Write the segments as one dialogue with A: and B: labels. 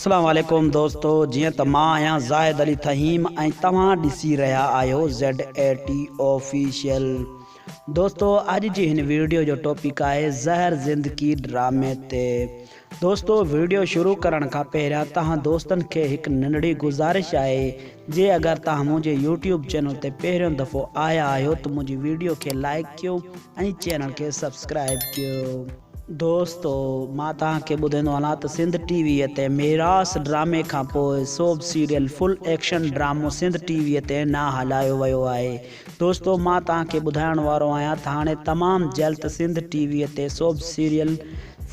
A: السلام عليڪم دوستو جيئن ته مان آهيان زاهد علي ٿهيم ۽ توهان ڏسي رهيا آهيو زيڊ اي ٽي آفيشل دوستو اڄ جي هن ويڊيو جو ٽاپڪ آهي زهر زندگي ڊرامي تي دوستو ويڊيو شروع ڪرڻ کان پهريان توهان دوستن کي هڪ ننڍڙي گذارش آهي جي اگر توهان منهنجي يوٽيوب چينل تي پهريون دفعو آيا آهيو ته منهنجي ويڊيو کي لائڪ ڪيو ۽ چينل کي سبسڪرائب ڪيو. دوستو مان توهان کي ٻڌائيندو هلان ته سنڌ ٽي ويء تي ميراث ڊرامي کان پوء سوڀ سيريل فل ايڪشن ڊرامو سنڌ ٽي ويء تي نه هلايو ويو آهي. دوستو مان توهان کي ٻڌائڻ وارو آهيان ته هاڻي تمام جلد سنڌ ٽي ويء تي سوڀ سيريل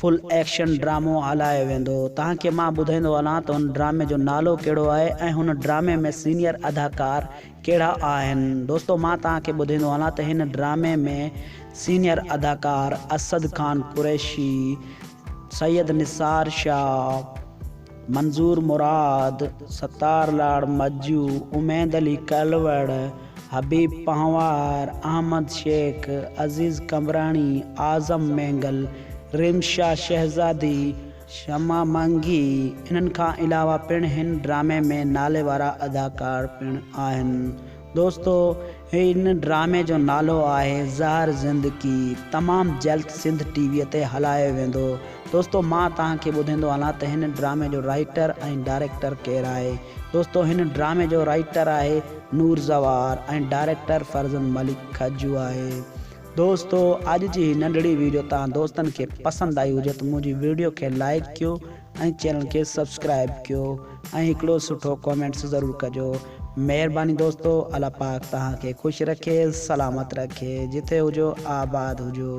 A: فل ايڪشن ڊرامو هلايو ويندو. توهان کي مان ٻڌائيندو هلان ته هن ڊرامي جو نالو ڪهڙو آهي ۽ هن ڊرامي ۾ سينيئر اداڪار ڪهڙا آهن. دوستو مان توهان کي ٻڌيندو هلان ته هن ڊرامي ۾ سينيئر اداڪار اسد خان قريشي، سيد نثار شاهه، منظور مراد، ستار لاڙ مجو، اميد علي ڪلوڙ، حبيب پنهوار، احمد شيخ، عزيز قمبراڻي، اعظم مينگل، رمشا شهزادي، شمع منگي، انهن کان علاوه پڻ هن ڊرامي ۾ نالي وارا اداڪار پڻ آهن. دوستو هن ڊرامي جو نالو آهي زهر زندگي تمام جلد سنڌ ٽي وي تي هلايو ويندو. دوستو مان توهان کي ٻڌيندو هلان ته هن ڊرامي جو رائيٽر ۽ ڊائريڪٽر ڪير آهي. دوستو هن ڊرامي جو رائيٽر آهي نور زوار ۽ ڊائريڪٽر فرزند ملڪ کجو آهي. دوستو اڄ جي هي ننڍڙي ويڊيو توهان دوستن کي پسند آئي هجي ته منهنجي ويڊيو کي لائيڪ ڪيو ۽ چينل کي سبسڪرائيب ڪيو ۽ هڪڙو سٺو ڪومينٽس ضرور ڪجو مهرباني دوستو الله پاڪ توهان کي خوش رکي سلامت رکي جتي هجو آباد هجو.